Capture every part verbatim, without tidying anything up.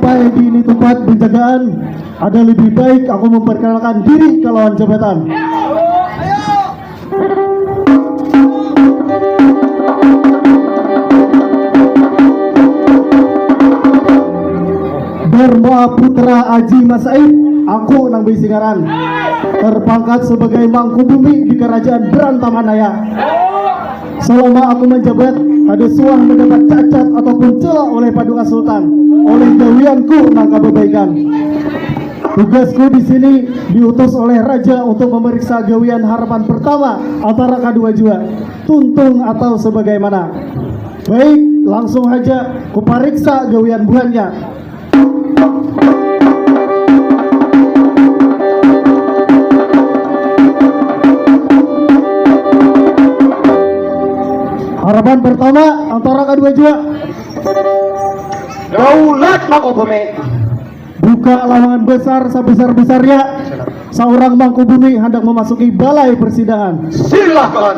Sampai di ini tempat penjagaan, ada lebih baik aku memperkenalkan diri ke lawan jabatan. Dharma Putra Aji Masaid, aku nang bisi ngaran. Terpangkat sebagai Mangkubumi di Kerajaan Berantaman Naya. Selama aku menjabat, kada suah mendapat cacat ataupun celak oleh Paduka Sultan, oleh gawianku nang kababaikan. Tugasku di sini diutus oleh raja untuk memeriksa gawian harapan pertama antara kadua jua, tuntung atau sebagaimana. Baik, langsung haja kupariksa gawian buhannya. Harapan pertama antara kadua jua. Daulat Mangkubumi. Buka lawangan besar sebesar-besarnya. Seorang Mangkubumi hendak memasuki balai persidangan. Silakan.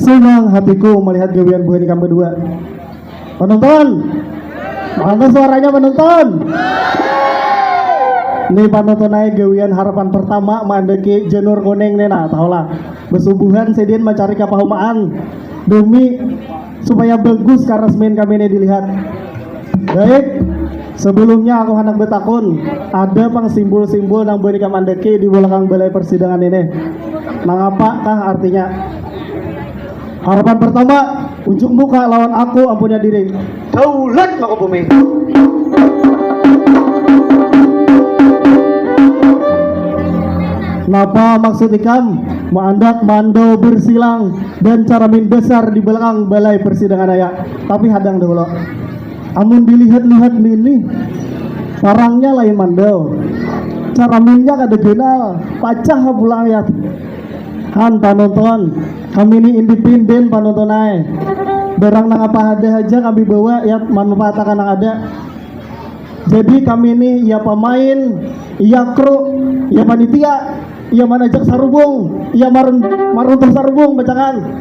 Senang hatiku melihat gawian buhan ikam berdua. Penonton, mana suaranya penonton? Ini penonton aja gawian harapan pertama mandeki janur kuning nih, nah, tahulah. Besubuhan sidin mencari kapahumaan demi supaya bagus karesmin kami ini dilihat. Baik, sebelumnya aku hendak betakun, ada pang simbol-simbol nang buhan ikam andaki di belakang balai persidangan ini? Nangapa kah artinya? Harapan pertama, unjuk muka lawan aku ampunya diri. Daulat Mangkubumi. Napa maksud ikam maandak mandau bersilang dan caramin besar di belakang balai persidangan aya? Tapi hadang dahulu. Amun dilihat-lihat nini, parangnya lain mandau. Caraminnya kada ganal, pacah pulang ya. Han, panonton, kami ni independen panonton ai. Barang nang apa ada haja kami bawa ya, manfaatakan nang ada. Jadi kami ni ya pamain, ya kru, ya panitia, ya manajak sarubung, ya marun-, maruntuh sarubung bacangan.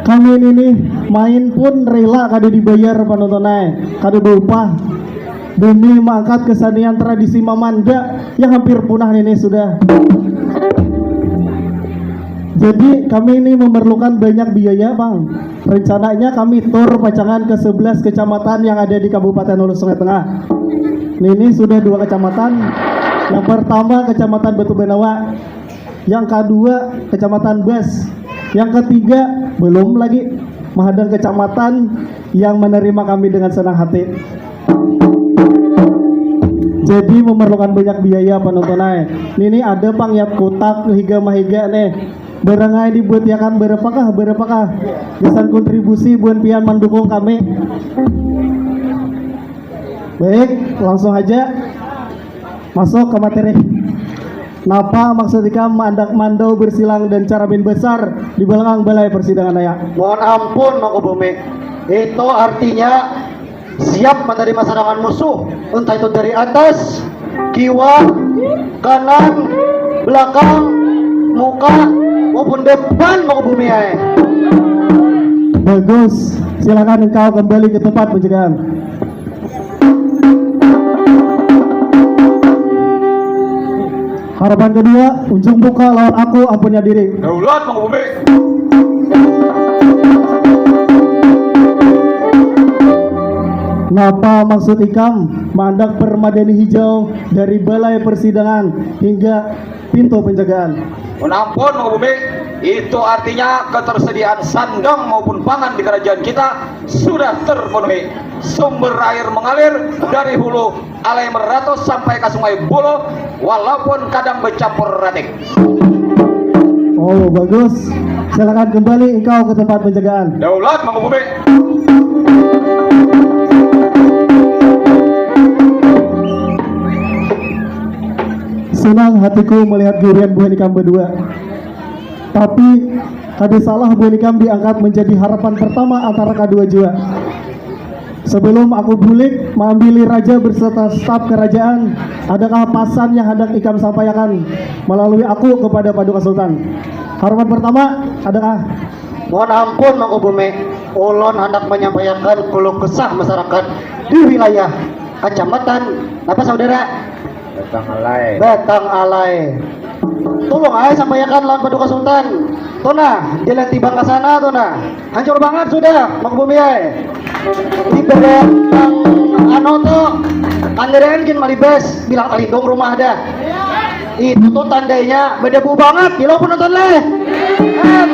Kami ni nih main pun rela kada dibayar panonton ai, kada baupah. Demi maangkat kesenian tradisi mamanda yang hampir punah ini sudah. Jadi kami ini memerlukan banyak biaya, Bang. Rencananya kami tur pacangan ke sebelas kecamatan yang ada di Kabupaten Hulu Sungai Tengah. Ini sudah dua kecamatan. Yang pertama Kecamatan Batu Banawa, yang kedua Kecamatan Bas, yang ketiga belum lagi mahadang kecamatan yang menerima kami dengan senang hati. Jadi memerlukan banyak biaya penonton ai. Nini ada pang yat kutak higa mahiga nih. Barang ai dibuat yakan berapakah, berapakah? Gasan kontribusi buan pian mendukung kami. Baik, langsung aja masuk ke materi. Napa maksud ikam mandak mandau bersilang dan caramin besar di belakang balai persidangan aya? Mohon ampun, Mangkubumi. Itu artinya siap menerima serangan musuh, entah itu dari atas, kiwa, kanan, belakang, muka, maupun depan, Mangkubumi ai. Bagus, silakan engkau kembali ke tempat penjagaan. Harapan kedua, unjuk muka lawan aku ampunnya diri. Daulat Mangkubumi. Napa maksud ikam maandak permadani hijau dari balai persidangan hingga pintu penjagaan? Mun ampun Mangkubumi, itu artinya ketersediaan sandang maupun pangan di kerajaan kita sudah terpenuhi. Sumber air mengalir dari hulu Alai Meratus sampai ke Sungai Buloh, walaupun kadang bercampur ratik. Oh, bagus. Silakan kembali engkau ke tempat penjagaan. Daulat Mangkubumi. Senang hatiku melihat gawian buhan ikam berdua. Tapi kada salah buhan ikam diangkat menjadi harapan pertama antara kadua jua. Sebelum aku bulik maambili raja beserta staf kerajaan, adakah pasan yang hendak ikam sampaikan melalui aku kepada Paduka Sultan? Harapan pertama, adakah? Mohon ampun, Mangku Bumi, ulun hendak menyampaikan keluh kesah masyarakat di wilayah kecamatan apa, saudara? Batang Alai. Batang Alai. Tolong ai sampaikan lawan Paduka Sultan. Tuh nah, jalan tibang ke sana tuh nah. Hancur banget sudah, Mangku Bumi ai. Ibarat anu tuh, kandaraan gin malibas, bilang talindung rumah dah. Itu tuh tandanya bedebu banget, gila penonton leh. Kan?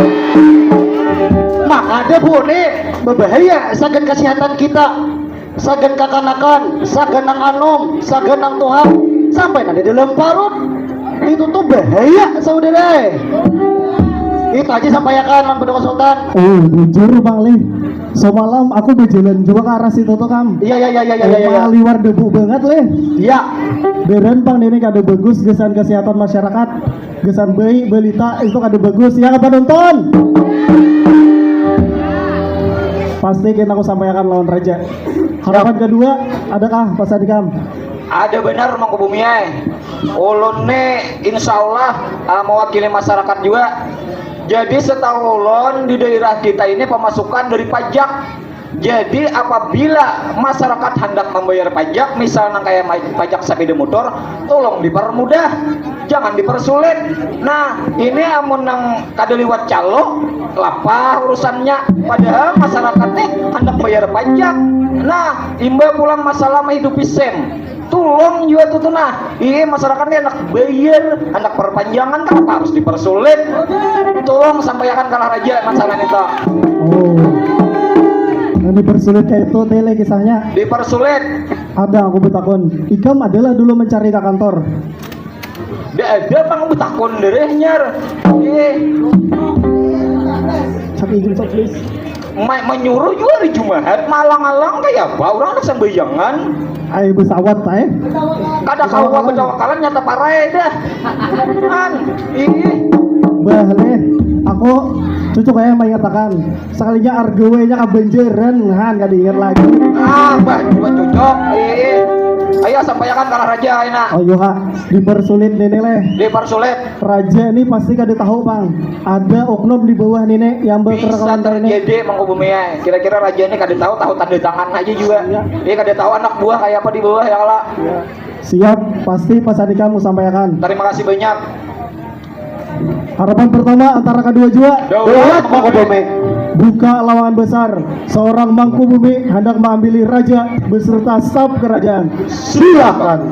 Maka debu nih berbahaya sagan kesehatan kita. Sagan kakanakan, sagan nang anom, sagan nang tuha, sampai nanti dalam parut. Itu tuh bahaya, saudara. Itu aja sampaikan lawan Paduka Sultan. Oh, bujur, Bang Lih. Semalam aku berjalan juga ke arah situ tuh, Kam. Iya, iya, iya, iya, iya, iya, iya. Emang liwar debu banget, Lih. Iya. Beren, Bang, ini kada bagus gasan kesehatan masyarakat. Gasan bayi balita itu kada bagus. Ya, apa nonton? Pasti kena aku sampaikan lawan raja. Harapan kedua, adakah pasan ikam? Ada benar, Mangku Bumi ai. Ulun nih insya Allah, ah, mewakili masyarakat juga. Jadi setahu ulun di daerah kita ini pemasukan dari pajak. Jadi apabila masyarakat hendak membayar pajak, misal nang kayak ma-, pajak sepeda motor, tolong dipermudah, jangan dipersulit. Nah, ini amun nang kada liwat calo, lapah urusannya. Padahal masyarakat nih hendak bayar pajak. Nah, imbah pulang masalah menghidupi SIM. Tolong jua tuh, tuh nah. Iya, masyarakat nih anak bayar, anak perpanjangan, kenapa harus dipersulit? Tolong sampaikan kalah raja masalah itu. Oh. Yang dipersulit kayak itu tele kisahnya. Dipersulit. Ada aku betakon. Ikam adalah dulu mencari ke kantor. Ndak ada pang betakon dereh nyar. Eh. Cak izin, sok, please. Ma-, menyuruh juga hari Jumat, malang-alang kayak apa? Orang anak sambayangan. Ai pesawat, ai. Kada kawa betawakalan nyata parai dah. An, ih. Bah, leh, aku cucuk ya mengatakan, sekalinya argawenya kabanjaran, han, kada ingat lagi. Ah, bah, cuma cucuk. Ih. Ayo sampaikan kalah raja, enak. Oh, iya, Kak. Dipersulit ini, leh. Dipersulit. Raja ini pasti kada tahu, Bang. Ada oknum di bawah nini yang bisa berkenalan ini. Terjadi, Mangku Bumi ai. Kira-kira raja ini kada tahu, tahu tanda tangan aja juga. Iya. Dia kada tahu anak buah kayak apa di bawah, ya, kala. Iya. Siap, pasti pasan ikam sampaikan. Terima kasih banyak. Harapan pertama antara kedua jua. Daulat, Mangku Bumi. Buka lawangan besar. Seorang Mangku Bumi hendak mengambil raja beserta staf kerajaan. Silakan.